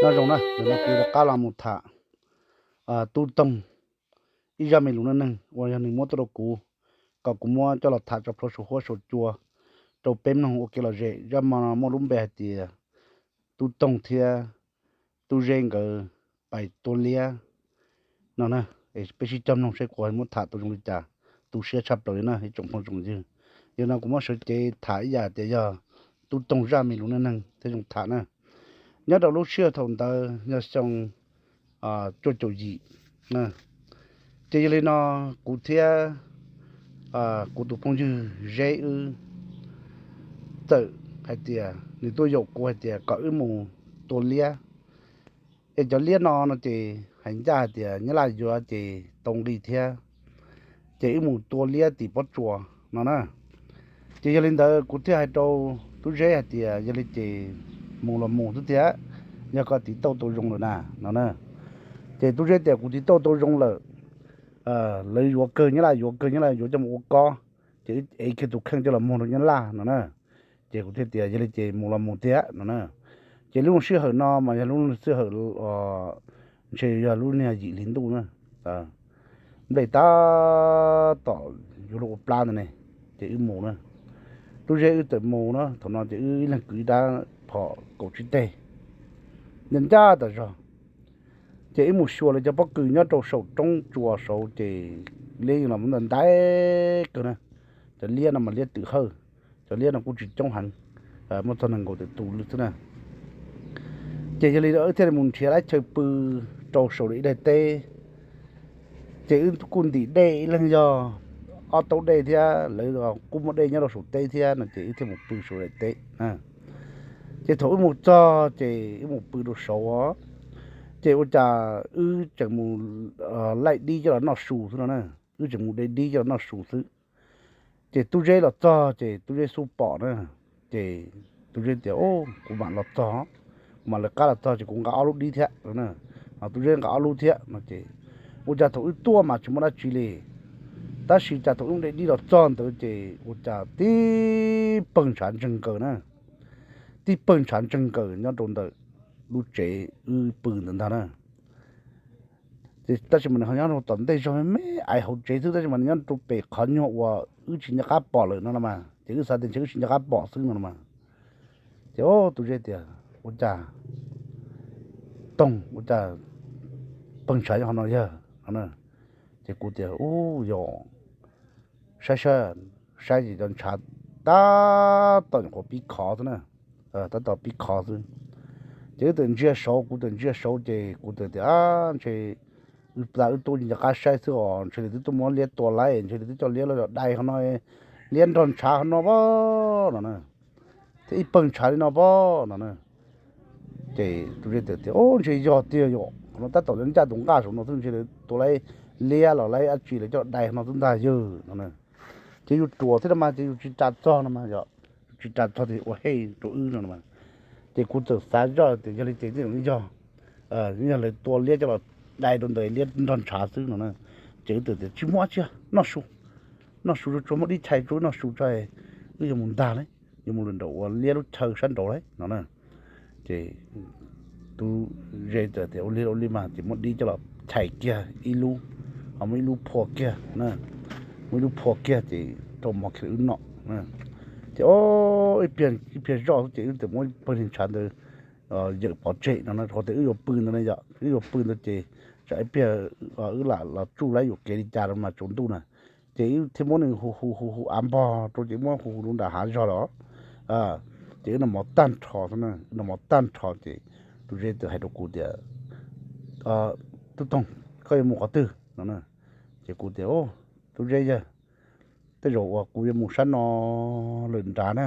Nyob zoo na, ntawm no kuv rov qab los mus tham Tub Toog ib zaj me lus neej neeg uas yog nws muab tuaj rau kuv, kom kuv muab coj los tham tso plhuav saum huab saum cua rau peb mloog ua kev lom zem. Zaj no muaj lub npe hais tias Tub Toog thiab Tub Zeb nkawd pais tua liab no na. Peb sib cog mloog seb kuv muab tham tau zoo li cas, tu siab tshaj plaws li na ib tsoom phooj tsoom ywg. Yog no kuv muab sawv cev tham ib yam tias yog Tub Toog zaj me lus neej neeg thiaj zoo tham na. Nyob rau lub sij hawm thaum ntawd yog xyoo cuaj caum yim. Ces yog li no kuv thiab kuv tus phooj ywg Zeb wb txawm hais tias nws tuaj yaum kuv hais tias kom wb mus tua liab. Es cov liab no no ces hais ncaj hais tias Nyab Laj yuav ces tau nqi thiab, ces wb mus tua liab tim pob tsuas no na. Ces yog li ntawd kuv thiaj hais rau Tub Zeb hais tias yog li ces mus los mus xwb thiab, yog koj tiv tauj tau zoo lawm na no na. Ces Tub Zeb tias kuv tiv tauj tau zoo lawm, lawv yuav kawg, Nyab Laj yuav kawg, Nyab Laj yuav coj mus ua kob, ces wb ev kiag tus kheej coj los muag rau Nyab Laj no na. Ces kuv thiaj tias yog li ces mus los mus thiab no na. Ces lub sij hawm no mas yog lub sij hawm ntshe yog lub niag yim hli ntuj na, nplej tab tom yuav luag ua plab ntawd ne, ces wb mus na. Tub Zeb wb txawm mus na, thaum no ces wb ib leeg kwv ib rab phom kaum tsib teg, ncaj ncaj tas zog. Ces wb mus xyuas lawv cov pob kws nyob rau saum roob tsuas saud ces liab yeej los ntawm ntais kawg na. Cov liab no mas liab twm hawj, cov liab no kuj tsis coob heev, muaj txog nees nkaum tawm tus li xwb na. Ces yog li wb thiaj li mus nrhiav lawv chaw pw rau saum ib daim teb. Ces wb kuj ntim dej ib leeg yog ob taub dej thiab, lawv kuj muaj dej nyob rau saum teb thiab no ces wb thiaj mus pw saum daim teb. Ces thaum wb mus txog ces wb mus pw rau saud, ces ua cas wb tseem mus laij dib coj los noj su xwb no na. Wb tseem mus de dib coj los noj su xwb. Ces Tub Zeb los txog ces Tub Zeb xub pom na, ces Tub Zeb tias, Kuv mam los txog, kuv mam lawv qab los txog ces kuv nqa ob lub dib thiab no. Tub Zeb nqa ob lub thiab no ces ua cas thaum wb tuaj mas tsis muaj dab tsi li, tab sis cas thaum wb de dib los txog ntawd ces ua cas tib pawg ntshav ntseeg nkaws na, tib pawg ntshav ntseeg nkaws nyob rau ntawm lub tsev wb pw ntawd ntag na. Tab sis mas nws ho nyob rau tom ntej zog me me aiv hauv tsev xwb, tab sis mas nws nyob rau pem qhov nyuag uas wb tsis nco qab pom lawm no los mas, ces wb xav tias ntshe wb tsis nco qab pom xwb no los mas. Ces Tub Zeb tias, Ua cas Toog, ua cas pawg ntshav nyob qhov no yawg no? Ces kuv tias, Ub, yog saib saib, saib ces cov ntshav tab tom nyuam qhuav pib khov xwb na, tab tom pib khov xwb. Ces wb txawm ntsia saud, kuv txawm ntsia saud ces kuv txawm tias, Ab, ntshe wb plas wb tuaj nco qab saib xwb os, ntshe lawv twb tuaj muab liab tua lawm, ntshe lawv twb coj liab los dai qhov no, liab nrog ntshav qhov no pob no na, thiab ib pawg ntshav li no pob no na. Ces Tub Zeb txawm tias, Ub, ntshe yog tiag yom, qhov no tab tom ncaj tus nqaj saum no xwb, ntshe lawv tua lawv liab los lawv dab tsi lawv coj dai qhov no xwb ntag yawg no na. Ces yus ruam thiab no mas ces yus tsis ras txog no mas yog, yus tsis ras txog ces ua hej rau wb no mas. Ces kuv txawm xav zoj tias yog li ces tej zaum yog, yog lawv tua liab coj los dai rau ntawd liab nrog ntshav xwb no na. Ces wb txawm tias, Tsis muaj dab tsi, noj su, noj su tsuag tsuag, muab dib chais tsuag noj su tso, wb yuav mus ntag lauj, yuav mus lawm nraum uas liab lub chaw sab nraud lauj no na. Ces Tub Zeb txawm tias, Ua li ua li mas, ces muab dib coj los chais kiag ib lub, ho muab ib lub phua kiag na, muab ib lub phua kiag ces rau mov kiag wb noj. Ces ib pliag zoj xwb ces wb txawm muab pawg ntshav ntawd yawm pov tseg no na, qhov tias wb yuav pw ntawd na yom, wb yuav pw ntawd ces tsam ib pliag wb lam los tsuj laib yuam kev li cas los mas tsaus ntuj na. Ces wb thiaj muab nws hu hu hu hu av npog rau ces muab hu hu rau nram hav zog los. Ces wb noj mov tag nrho xwb na, wb noj mov tag nrho ces Tub Zeb txawm hais rau kuv tias, Tub Toog, koj yuav mus qhov twg no na? Ces kuv tias, Tub Zeb yawg, tej zaum uas kuv yuav mus sab no lawm nrad na,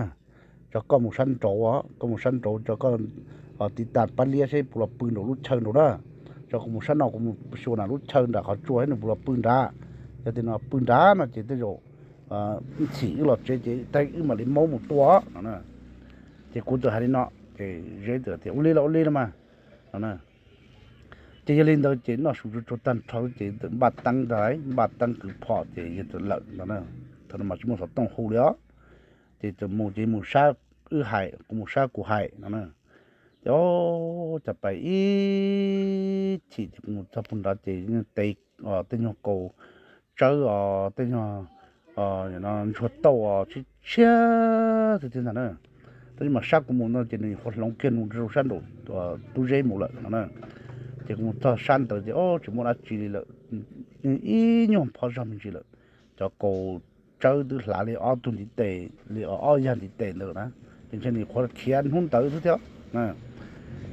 tso koj mus sab nraud, koj mus sab nraud tso koj tiv tas pab liab seb puas los pw nraum lub chaw nraud na. Tso kuv mus sab no kuv mus xyuas nram lub chaw nram qhov tsua seb nws puas los pw nrad. Yog tias nws pw nrad no ces tej zaum ib chim wb los tsev ces tag wb mam li maub mus tua no. Ces kuv txawm hais li no, ces Zeb txawm tias, Ua li los ua li los mas no. Ces yog li ntawd ces noj su tsuag tsuag tag nrho ces txawm npaj teeb ntag, npaj teeb kwv phom ces yawg txawm lawm no na. Thaum no mas tsis muaj xov tooj hu li os. Ces txawm mus ces mus sab wb hais, kuv mus sab kuv hais no na. Ces o, cas pais ib chim ces kuv mus txog puag nrad ces tes, tej nyuag kaus tsawb os, tej nyuag ntsuag tauj os, tshiab tshiab xwb thiab ntag na. Tab sis mas sab kuv mus no ces nws qhuav hloov kiag nws rau sab nraum tub zeb mus lawm no na. Ces kuv mus txog sab ntawd ces o, tsis muaj dab tsi li lawm, ib nyuag phob zog me ntsis lawm. Cov kaus tsawb twb hlav li ob tug ntiv tes, li ob yag ntiv tes ntawd na, ces ntshe nws qhuav khiav hnub ntawd xwb thiab.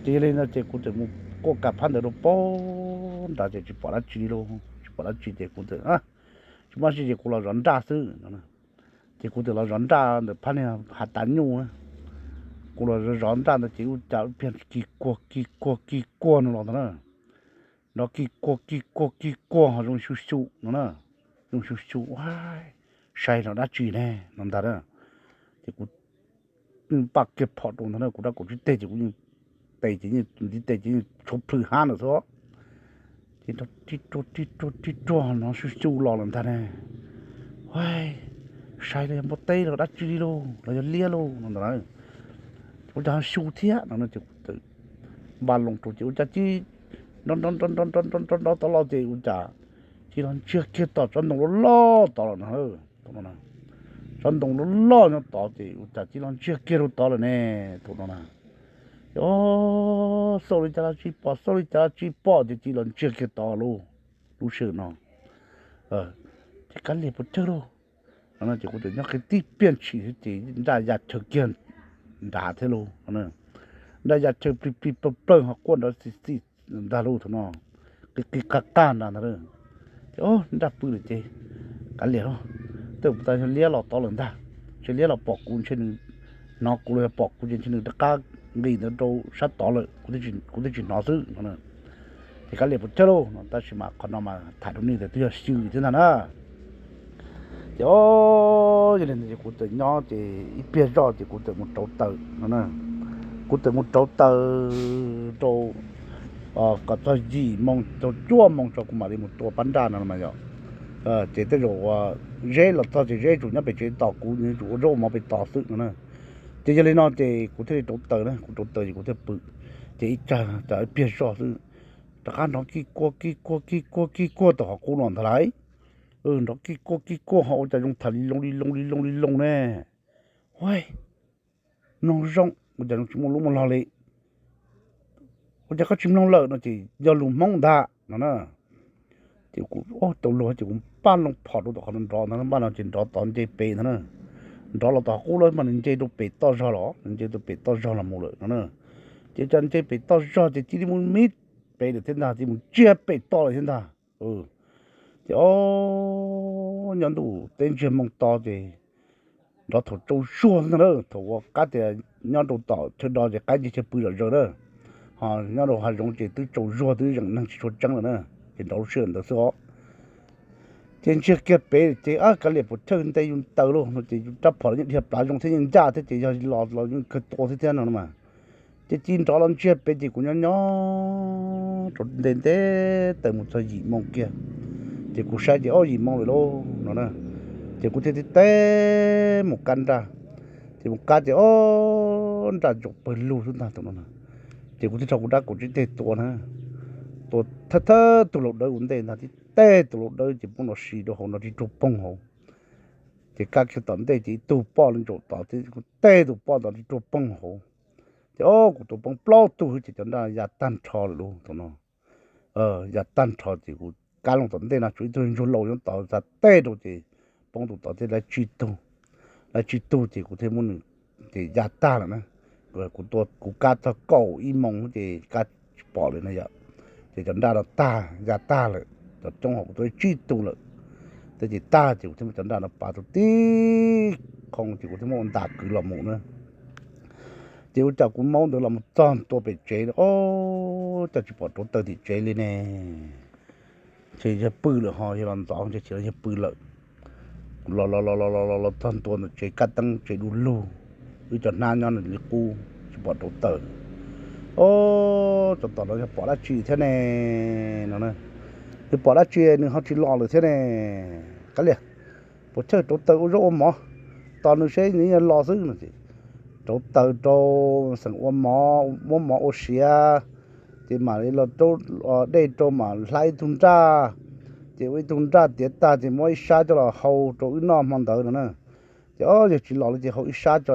Ces yog li no ces kuv txawm mus kuaj kas phab ntawd rau pem nrad ces tsis pom dab tsi li lauj, tsis pom dab tsi ces kuv txawm, tsis muaj dab tsi ces kuv los zov nraj xwb no. Ces kuv txawm los zov nraj ntawm phab niag hav tav nyuj na. Kuv los zov zov nraj ntawd ces ua cas ib pliag kis kuag kis kuag kis kuag no los ntag na. Nrov kis kuag kis kuag kis kuag ho zoo xyu xyu no na. Zoo xyu xyu, ua, saib los dab tsi ne no ntag na. Ces kuv paj kiag phom rau ntag na, kuv rab kaum tsib teg ces kuv yeej, tes ces yeej, ntiv tes ces yeej tshuav plhws hab ntawd xwb. Ces nrov ri ruag ri ruag ri ruag hnov xyu xyu los lawm ntag ne. Ua, saib los yog npua teb los dab tsi li lauj, los yog liab lauj no ntag na. Ua cas ho xyu thiab no ces kuv txawm npaj loo rau ces ua cas cia li nrov nrov nrov nrov nrov nrov nrov tod los ces ua cas cia li los ntsiag kiag tom tsob ntoo loj loj tod lawm no. Tsob ntoo loj loj nyob tod ces ua cas cia li los ntsiag kiag rau tod lawm ne, thaum no na. Ces o, xauj li cas los tsis pom, xauj li cas los tsis pom ces cia li los ntsiag kiag tod lauj. Lub sij hawm no ces kav liam puas tsawg lauj no ces kuv txawm nyob qhib tib pliag ntshis xwb ces nraj ya chaw kiag nrad thiab lauj. Nraj ya chaw plig plig plawg plawg ho quaj nrov xis xis ntag lauj thaum no, qis qis qaj qaj nrad ntag. Ces o, nraj pw lawm ces kav liam lauj, tej zaum puas tas yog liab los tod lawm ntag. Ntshe liab los pom kuv, ntshe nws hnov kuv los yog pom kuv ces ntshe nws rov qab nqis ntawd rau sab tod lawm, kuv thiaj tsis hnov xwb no. Ces kav liam puas tsawg lauj no, tab sis mas qhov no mas tham rau nej tias twb yog xyw thiab ntag na. Ces o, yog li ntawd ces kuv txawm nyob ces ib pliag zoj ces kuv txawm mus rauv taws no. Kuv txawm mus rauv taws rau kom txog yim moo txog cuaj moo tso kuv mam li mus tua pab nraj no mas yom. Ces tej zaum uas Zeb los txog ces Zeb tsum nyob pem tsev tos kuv, nws tsum ua zaub ua mov pem tos xwb no na. Ces yog li no ces kuv thiaj li rauv taws na, kuv rauv taws ces kuv thiaj pw. Ces ib tsag tas ib pliag zoj xwb, rov qab nrov kij kuag kij kuag kij kuag kij kuag tau qhov qub no ntag lauj. Nrov kij kuag kij kuag ho ua cas zoo tham li loo li loo li loo li loo ne. Ua, mloog zoo ua cas zoo tsis muaj lub muaj log li. Ua cas koj tsis mloog lawm no ces yog lus Hmoob ntag no na. Ces kuv tau luag ces kuv npaj loo phom rau tom qhov nrov ntag, npaj no ces nrov tod nce pem ntag na. Nrov los tom qub lawm mas nws nce rau pem toj zog los, nws nce rau pem toj zog los mus lawm no na. Ces cas nce pem toj zog ces cia li mus mib pem lawm thiab ntag, cia li mus ntsiag pem toj lawm thiab ntag. Ces o, nyob ntuj teb ntsiag moos to ces nrov thaum tsaus zuag xwb ntag na, thaum uas qab tias nyob rau tom chaw do ces qaib nce chaw pw zom zaws na, ho nyob rau hav zoov ces twb tsaus zuag twb zeem neeg tsis tshua tseeb lawm na, ces nrov lub sij hawm ntawd xwb os. Ces ntsiag kiag pem ces kav liam puas chawj nte yus taws lauj no ces yus rab phom los yeej dhia plav zoo thiab yeej ncaj thiab ces yog los los yeej kawg tua thiab thiab no mas. Ces cia li nrov los ntsiag pem ces kuv nyob nyob rau nte nte taws mus txog yim moo kiag. Ces kuv saib ces o yim moo lawm lauj no na. Ces kuv thiaj tib teb mus kab nraj. Ces mus kab ces o nraj ntsaum pawg lug xwb ntag thaum no na. Ces kuv thiaj rho kuv rab kaum tsib teg tua na, tua thawj thawj tug laus dawb ua ntej ntag, tib teg tus laus dawb ces poob los si rau hauv no tib ruag poog hauv. Ces kab kiag tom ntej ces ib tug poj li ntsaum tod thiab, kuv teb tus poj ntawd tib ruag poog hauv. Ces o kuv tua poob plaub tug xwb ces cov nraj ya tag nrho lawm lauj thaum no. Ya tag nrho ces kuv kab loo tom ntej no tshuav ib tug ntsuag laus nyob tod xa teb rau ces poob tus tod thiab, lawv tsib tug, lawv tsib tug ces kuv thiaj muab nws, ces ya tag lawm na. Kuv tua kuv kab txog kaum ib moo ces kab tsis pom lawm na yom. Ces cov nraj no tag ya tag lawm, cov coob hauv kuv tua tsib tug lawm. Tej ces tag ces kuv thiaj muab cov nraj no pav tau tib qho ces kuv thiaj muab ua ntas kwv los mus na. Ces ua cas kuv maub ntawd los mus txog ntua pem tsev, o, cas tsis pom rauv taws tim tsev li ne. Ces yawg pw lawm ho yawg los ntxov ces tsis los yawg pw lawm. Los los los los los los txog ntua ntawm tsev kab teeb tsev du lug, wb cov hnab nyob nws li qub tsis pom rauv taws. O, tsov tom no yog pom dab tsi thiab ne no. Nws pom dab tsi nws ho tsis los lawm thiab ne. Kav liam, puas chawj rauv taws ua zaub ua mov tos nws seb nws los xwb no ces rauv taws rau, xeem ua mov, muab mov ua siav, ces mam li los rau dej rau mam hla ib tug nraj, ces ua ib tug nraj tiav tag ces muab ib sab coj los hau rau wb noj hmo ntawd no na. Ces o yog tsis los li ces hau ib sab tso,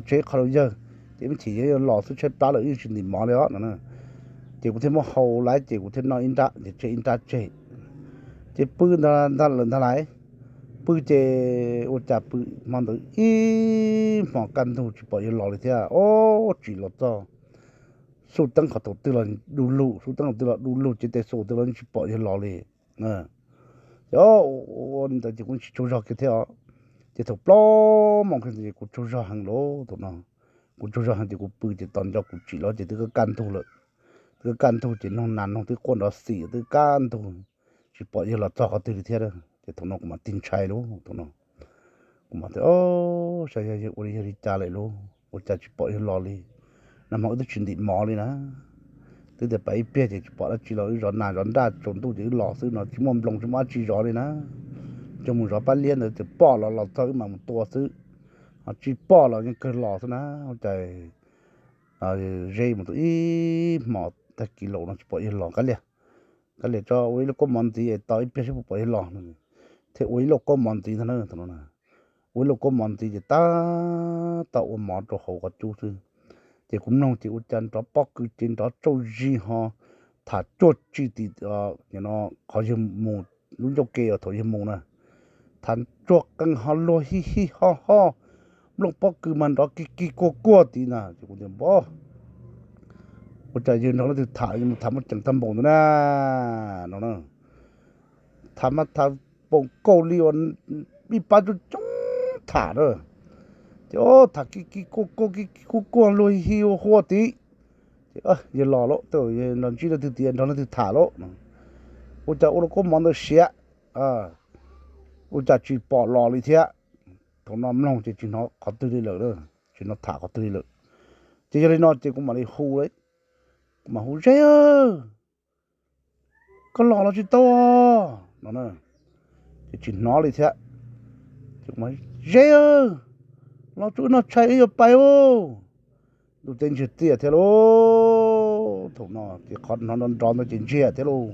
tseb qho rau yawg, ces me chim yog los xwb tshaib plab lawm yeej tsis ntim mov li os no. Ces kuv thiaj muab hau lawm ces kuv thiaj noj ib nrab ces tseg ib nrab tseg. Ces pw ntag lawm ntag lais, pw ces ua cas pw hmo ntawd ib hmos kaj ntug tsis pom yawg los li thiab. O, tsim los txog, xub teeb qhov thaum twg los du lug, xub teeb qhov twg los du lug, cev tes xus twg los tsis pom yawg los li. Ces ua li ntawd ces kuv tsis tsaug zog kiag thiab os. Ces thaum plaub moos kiag ntawd ces kuv tsaug zog heev lauj thaum no. Kuv tsaug zog heev ces kuv pw ces tos nco kuv tsim los ces twb kaj ntug lawm. Twb kaj ntug ces noog nas noog twb quaj nrov xim twb kaj ntug, tsis pom yawg los txog qhov twg li thiab. Ces thaum no kuv mam tig ntshai lauj thaum no. Kuv mam tias, o, saib yog yawg ua li yog li cas lawm lauj, ua cas tsis pom yawg los li. Nag hmo wb twb tsis ntim mov li na. Twb tias pais ib pliag ces tsis pom dab tsi los wb zov nas zov nraj tsaus ntuj ces wb los xwb no, tsis muaj nploos tsis muaj dab tsi zov li na. Coj mus zov pab liab ntawd ces pom los los txog wb mam mus tua xwb, ho tsis pom los yeej kawg los xwb na. Ua cas zeb mus tau ib hmos tag kis laus no tsis pom yawg los. Kav liam, kav liam tso ua ib lauj kaub mov ntxiv es tos ib pliag seb puas pom yawg los no. Thiaj ua ib lauj kaub mov ntxiv ntag na thaum no. Ua ib lauj kaub mov ntxiv ces tab tom ua mov rau hauv qhov cub xwb. Ces kuv mloog ces ua cas nrov pob kws ces nrov tsauj zis ho tham cuag tsis tim qhov yawg mus lub ncauj ke uas thaum yawg mus na. Tham cuag qee ho luag hij hij ho ho, nplooj pob kws mas nrov kig kig kuag kuag tid na. Ces kuv tias, npab, ua cas yawg nrog leej twg tham, mus tham muaj ceem tag npaum ntawd na no. Tham mas tham npaum nkaus li uas ib pab coob coob tham na. Ces tham kig kig kuag kuag kig kig kuag kuag luag hij hij ua hua tid. Ces yawg los lauj, nrog ntsib leej twg tias nrog leej twg tham lauj. Ua cas ua lauj kaub mov ntawd siav, ua cas tsis pom los li thiab. Thaum no mloog ces tsis hnov qhov twg li lawm, tsis hnov tham qhov twg li lawm. Ces yog li no ces kuv mam li hu, kuv mam hu, Zeb, koj los los tsis tau no. Ces tsis hnov li thiab. Zeb, los tso wb noj tshais wb yuav pais ub. Ntuj teb ntsiag tiaj thiab lauj. Thaum no ces qhov hnov nrov nrov ntawd ces ntsiag thiab lauj.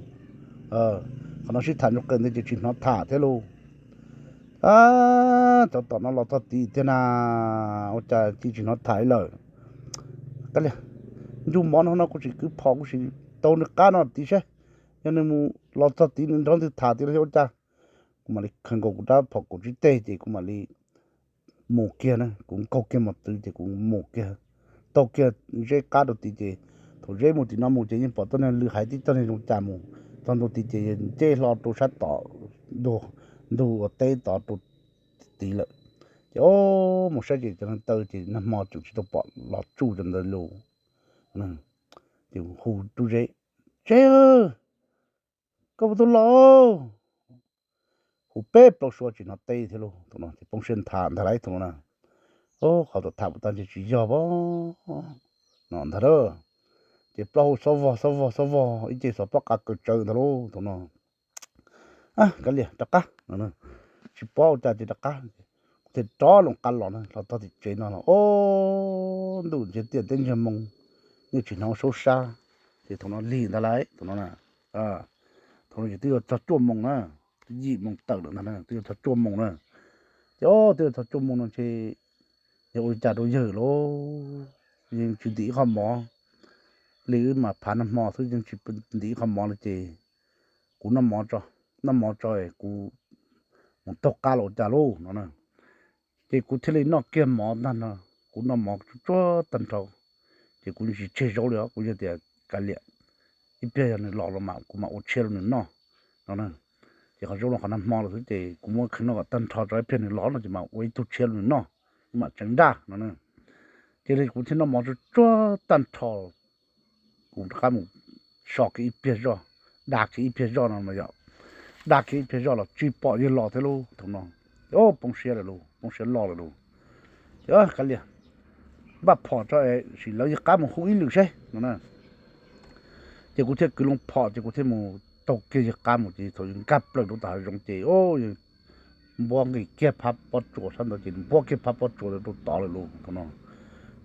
Qhov no sib tham ntsuj qe ntawd ces tsis hnov tham thiab lauj. Cov tom no los txog tid tiag na, ua cas cia tsis hnov tham li lawm. Kav liam, ncu mov no no kuv tsis kwv phom, kuv sim taug nws qab no tid seb yog nws mus los txog tid nws nrog leej twg tham tid los ua cas. Kuv mam li khaws nkaus kuv rab phom kaum tsib teg ces kuv mam li mus kiag na, kuv nkaug kiag mos txwv ces kuv mus kiag, taug kiag Zeb qab rau tid ces thaum Zeb mus tim no mus ces yeej pom txoj niag lw hais tib txoj niag zoo cas mus txog ntua tid ces nce hlo rau sab tom ntug uas teb tod rau tid lawm. Ces o, mus saib ces cov neeg taw ces nag hmo tseem tsis tau pom los tsuj cov ntawd li. Ces hu rub Zeb, Zeb, koj puas tau los? Hu peb plaub suab tsis hnov teb thiab lauj. Thaum no ces poob siab nthav ntag lauj thaum no na. Qhov tau tham puas tag ntshe tsis yog pab no ntag lauj. Ces plaub hu xob vog xob vog xob vog ib ce xov pob qa kaws tsawv ntag lauj thaum no. Kav liam rov qab, tsis paub ua cas ces rov qab. Kuv thiaj rov loo qab los na, los txog tim tsev no los o, ntuj ntsiag tiaj teb ntsiag moo, yeej tsis hnov saub sab. Ces thaum no lig ntag lauj thaum no na. Thaum no ces twb yuav txog cuaj moos na, twb yim moos tawm lawm ntag na, twb yuav txog cuaj moos na. Ces o, twb yuav txog cuaj moos no ces yog ua li cas rau yawg lauj, yeej tsis ntim ib qho mov li, wb mas phav nag hmo xwb yeej tsis ntim ib qho mov li ces kuv noj mov tso, noj mov tso es kuv mus taug qab los ua cas lauj no na. Ces kuv thiaj li noj kiag mov ntag no, kuv noj mov tsuag tsuag tag nrho, ces kuv yeej tsis tseg zaub li os, kuv yog tias kav liam, ib pliag yog nws los los mas kuv mam ua tshiab rau nws noj no na. Ces qhov zaub no qhov nag hmo los xwb ces kuv muab kheev noj kom tag nrho tso ib pliag nws los no ces mam ua ib tug tshiab rau nws noj, mam tseev nraj no na. Ces li kuv thiaj noj mov tsuag tsuag tag nrho, kuv rov qab mus so kiag ib pliag zoj, da kiag ib pliag zoj no mas yog da kiag ib pliag zoj los tsis pom yawg los thiab lauj thaum no. Poob siab lawm lauj, poob siab loj lawm lauj. Ces kav liam, npaj phom tso es sim lawv yawg qab mus hu ib lwm seb no na. Ces kuv thiaj kwv loo phom ces kuv thiaj mus taug kiag yawg qab mus ces thaum yawg nkag plaws rau tom hav zoov ces o, yawg npuab nqis kiag phab pob tsuas sab ntawd ces npuab kiag phab pob tsuas rau tod lawm lauj. Thaum no,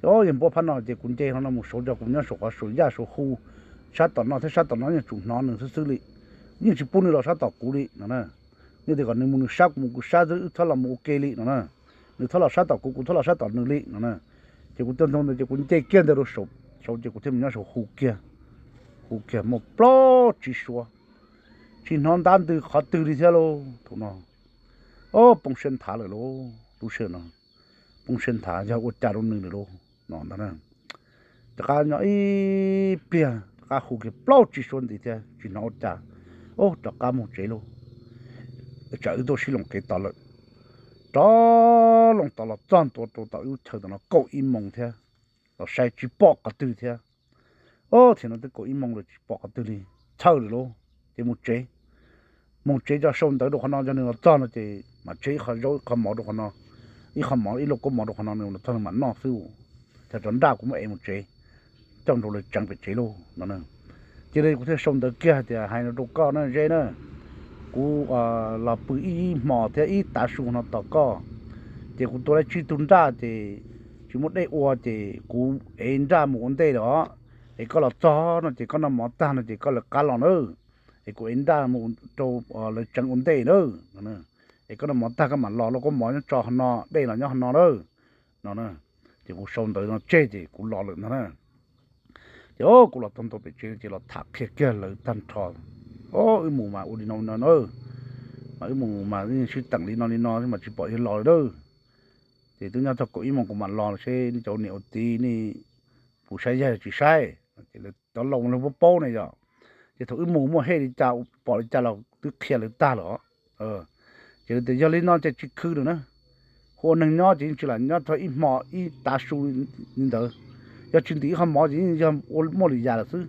o, yog npuab phab no ces kuv nce hlo no mus saud, cov kuv nyob saum qhov saum yaj saum hu, sab tom no thiab sab tom no yeej tsuas hnov nws xwb xwb li, yeej tsis pub nws los sab tom kuv li no na. Nws tias kom nws mus nws sab, kuv mus kuv sab xwb, wb txhob los mus ua ke li no na. Nws txhob los sab tom kuv, kuv txhob los sab tom nws li no na. Ces kuv tuaj ntog ntawd ces kuv nce kiag ntawd rau saud ces kuv thiaj mus nyob saud hu kiag, hu kiag muaj plaub tsib suab, tsis hnov ntab ntws qhov twg li thiab lauj. Thaum no, o, poob siab nthav lawm lauj, lub sij hawm no poob siab nthav yog ua cas rau nws lawm lauj no ntag. Rov qab nyob ib pliag rov qab hu kiag plaub tsib suab ntxiv thiab tsis hnov ua cas, o, rov qab mus tsev lauj. Tsam wb tuaj sib loos kev tos lawm. Rov loos tos los txog ntua rau tom wb lub chaw tom no kaum ib moos thiab, los saib tsis pom qhov twg thiab. O, thiab no twb kaum ib moos lawm tsis pom qhov twg li, txhawj lawm lauj, ces mus tsev. Mus tsev coj sau ntawv rau qhov no, yog nws los txog no ces mam tseb ib qho zaub ib qho mov rau qhov no, ib qho mov ib lauj kaub mov rau qhov no, nws los txog nws mam noj xwb. Cov cov nraj kuv muab ev mus tsev, coj nrau lawv tsev pem tsev lauj no. Ces li kuv thiaj sau ntawv kiag hais tias, hais no rau koj na Zeb na, kuv los pw ib hmos thiab ib tav su no tos koj, ces kuv tua tau tsib tug nraj ces tsis muaj dej ua ces kuv ev nraj mus ua ntej los, es koj los txog no ces koj noj mov tag no ces koj lawv qab los na, es kuv ev nraj mus rau lawv tsev ua ntej na, es koj noj mov tag koj mam los, lauj kaub mov nyob tso hov no, dej los nyob hov no na, no. Ces kuv sau ntawv no tseg ces kuv los lawm ntag na. Ces kuv los txog ntua pem tsev ces los tham qhia kiag lawv tag nrho. O, wb mus mas ua li no no na, mas wb mus mas sib teem li no li no mas tsis pom yawg los li na. Ces twb nyob txog kaum ib moos kuv mam los seb nej cov niam ua txiv nej puas saib yaig tsis saib. Ces lawv cov laus lawv paub paub ne yom. Ces thaum wb mus muaj hej li cas pom li cas los twb qhia lawv tag lawm. Ces lawv tias yog li no ces tsis khwv lawm na, hu ua neeg nyob ces yeej tsis lam nyob txog ib hmo ib tav su li ntawd, yog tsis ntim ib qho mov ces yeej yog ua muaj li yam lawm xwb.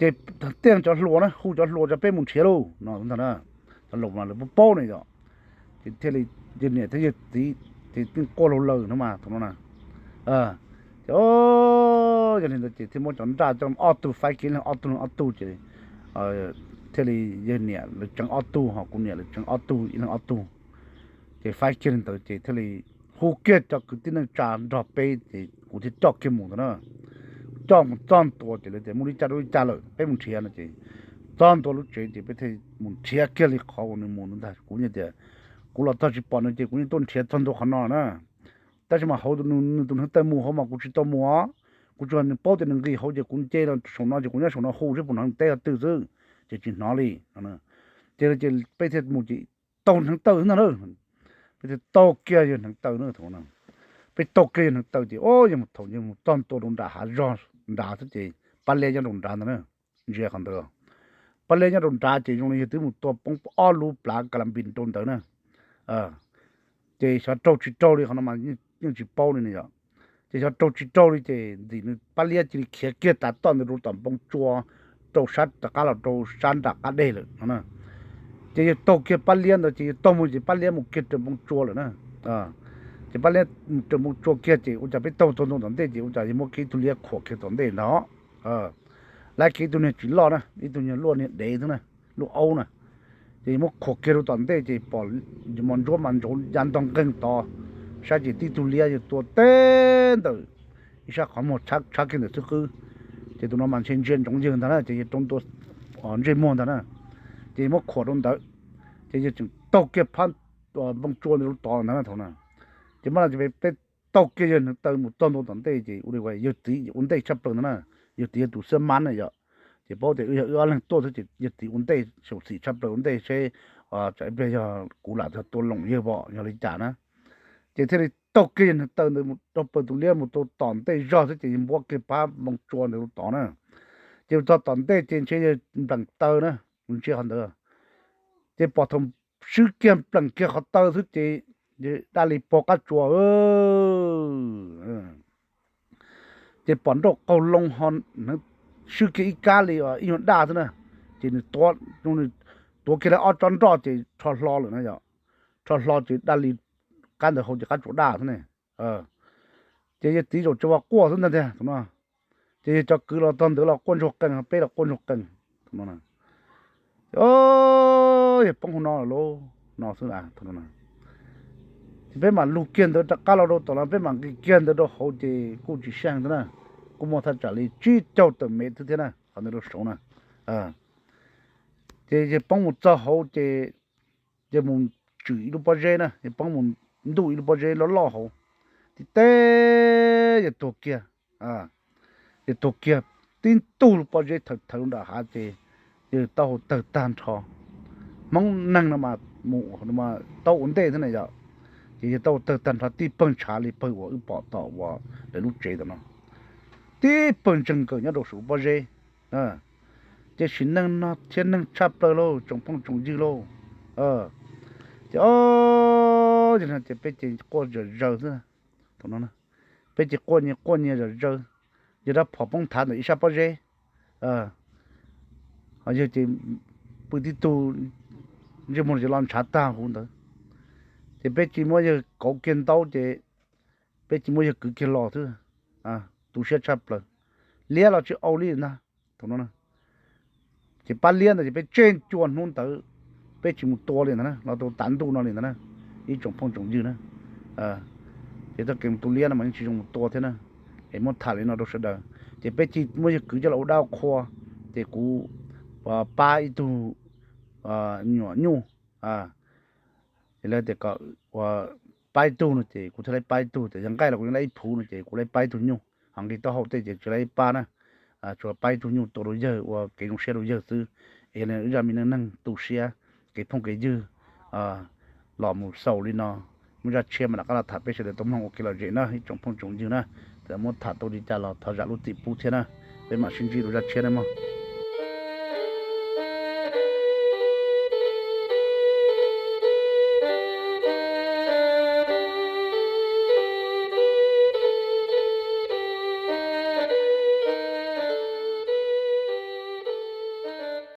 Ces tej cov hluas na, hu cov hluas cov peb mus nrhiav lauj no ntag na. Cov laus mas lawv paub paub ne yom. Ces thiaj li yawg niam thiab yawg txiv ces yeej quaj laug lawm no mas thaum no na. Ces yog li ntawd ces thiaj muab cov nraj coj ob tug faib kiag, ib leeg ob tug, ob tug ces thiaj li yawg niam lawv tsev ob tug, ho kuv niam lawv tsev ob tug, ib leeg ob tug. Ces faib kiag li ntawd ces thiaj li hu kiag cov kwv tij neej tsa nrog peb ces kuv thiaj coj kiag mus ntawd na. Coj mus txog ntua ces lawv tias muaj li cas rau li cas lawm peb mus nrhiav no ces txog ntua lub tsev ces peb thiaj mus nrhiav kiag li qhov uas nws mus ntag. Kuv yeej tias kuv los txog tsis pom nws ces kuv yeej tuaj nrhiav txog ntua qhov no na. Tab sis mas hauv nws tus hneev taw mus hauv mas kuv tsis tau mus os. Kuv tsuas paub tias nws nqis hauv ces kuv nce los saum no ces kuv nyob saum no hu seb puas hnov nws teb qhov twg xwb, ces tsis hnov li. Ces peb thiaj mus ces taug hneev taw xwb ntag na. Peb thiaj taug kiag yawg hneev taw na. Peb taug kiag yawg hneev taw ces o, yawg mus thaum yawg mus txog ntua rau nram hav zog nrad xwb ces pab liab nyob rau nrad ntag na. Ntsia qhov ntawd, pab liab nyob rau nrad ces zoo li yawg twb mus tua poob ob lub plav ka la npis rau ntawd na. Ces xyov raug tsis raug li qhov no mas yeej tsis paub li ne yom. Ces xyov raug tsis raug li ces ntxim nws pab liab cia li khiav kiag tav toj ntawd rau tom npoo tsua, rau sab rov qab los rau sab nram qab deg lawm no na. Ces yawg taug kiag pab liab ntawd ces yawg taug mus ces pab liab mus kiag raws npoo tsua lawm na. Ces pab liab mus raws npoo tsua kiag ces ua cas peb taug txog ntua tom ntej ces ua cas yawg muab kiag ib tug liab khuam kiag tom ntej ntag. Lawv kiag ib tug niag tsis loj na, ib tug niag luaj niag dev xwb na, luaj aub na. Ces yawg muab khuam kiag rau tom ntej ces pom mos ntsuab mas ntsaum ya ntog nqeeg tod, saib ces tib tug liab yawg tua teb ntawm ib sab qhov muag tshab kiag ntawm xwb qwb. Ces tus no mas ntshe ntsia ntsoov yawg ntag na ces yawg rau ntua ntsej muag ntag na. Ces yawg muab khuam rau ntawd, ces yawg tseem taug kiag phab npoo tsua ntawd rau tod ntag na thaum na. Ces mas peb taug kiag yawg hneev taw mus txog ntua tom ntej ces ua li yawg txiv ua ntej tshaj plaws ntag na. Yawg txiv yog tus xab mab na yom. Ces paub tias wb yog wb ob leeg tuaj xwb ces yawg txiv ua ntej xyaum xim tshaj plaws ua ntej seb tsam ib pliag yog kuv lam tua loos yawg pom yog li cas na. Ces thiaj li taug kiag yawg hneev taw ntawd mus rau pawg tus liab mus rau tom ntej zog xwb ces yawg npuab kiag phab npoo tsua ntawd rau tod na. Ces mus txog tom ntej ces ntshe yawg npleem taw na, mus ntsia qhov ntawd. Ces pom thaum swb kiag npleem kiag qhov taw xwb ces daj li pog qab tsuas. Ces pom nrauj qaug loo ho swb kiag ib kab li ib nyuag daj xwb na. Ces nws tuav, nws tuav kiag li ob tsob nroj ces rho hlo lawm na yom. Rho hlo ces daj li kab ntawd hauv ces qab tsuas daj xwb ne. Ces yawg txiv zaum tsis vag quaj xwb ntag tiag thaum no. Ces yawg cov kwv los txog ntawd los quaj ntsuag qees, peb los quaj ntsuag qees thaum no. Yawg poob hauv no lawm lauj. no xwb. Ces peb mam lug kiag ntawd rov qab los rau tom no, peb mam nqis kiag ntawd rau hauv ces kuj tsis sib heev thiab na, kuj muaj thaj tsam li tsib caug tawm mev xwb thiab na, qhov ntawd rau saud na. Ces yawg poob mus txog hauv ces yawg mus tswm ib lub pob zeb na, yawg poob mus ntuj ib lub pob zeb loj loj hauv, tib teb yawg tuag kiag. Yawg tuag kiag, tib tug lub pob zeb thawv thawv nram hav ces yawg taub hau tawg tag nrho. Hmoob neeg no mas mus taub ua ntej thiab na yom, ces yawg taub hau tawg tag nrho tib pawg ntshav li pawg uas wb pom tom uas lawv lub tsev tom no, tib pawg ntseeg kawm nyob rau saum lub pob zeb. Ces sim neej no thiab neeg tshaj plaws lauj tsoom phooj tsoom ywg lauj. Ces o, ces peb ces quaj zom zaws xwb. Thaum no peb ces quaj nyias quaj nyias zom zaws, yawg rab phom poob thav ntawm ib sab pob zeb. Yawg ces pw tib tug ntsej muag ces los ntshav tag huv ntawd. Ces peb ces muab yawg kauv kiag ntaub ces peb ces muab yawg kwv kiag los xwb. Tu siab tshaj plaws, liab los tsis au li ntag. Thaum no ces pab liab ntawd ces peb tseg cua hnub ntawd peb tsis mus tua li ntag na, los rau tav ntuj no li ntag na, ib tsoom phooj tsoom ywg na. Ces txoj kev mus tua liab no mas yeej tsis zoo mus tua thiab na. Es muab tham li no rau sawv daws, ces peb cia muab yawg kwv coj los ua dab qhua, ces kuv pab ib tug nyuam nyuj, es lawv tias kom ua pab ib tug no ces kuv thiaj li pab ib tug, tias yog nqaij los kuv yeej li ib phuv no ces kuv li pab ib tug nyuj, ho nqi taub hau tej ces tsis li ib pab na. Tsuas pab ib tug nyuj tua rau yawg ua kev zoo siab rau yawg xwb. Es yog li wb zaj me neej neeg tu siab, kev phooj kev ywg los mus xaus li no, muaj zaj tshiab mas rov qab los tham peb sawv daws tau mloog ua kev lom zem na ib tsoom phooj tsoom ywg na. Txawm muab tham tau li cas los thov zam lub txim pub thiab na, peb mam sib ntsib rau zaj tshiab na mog.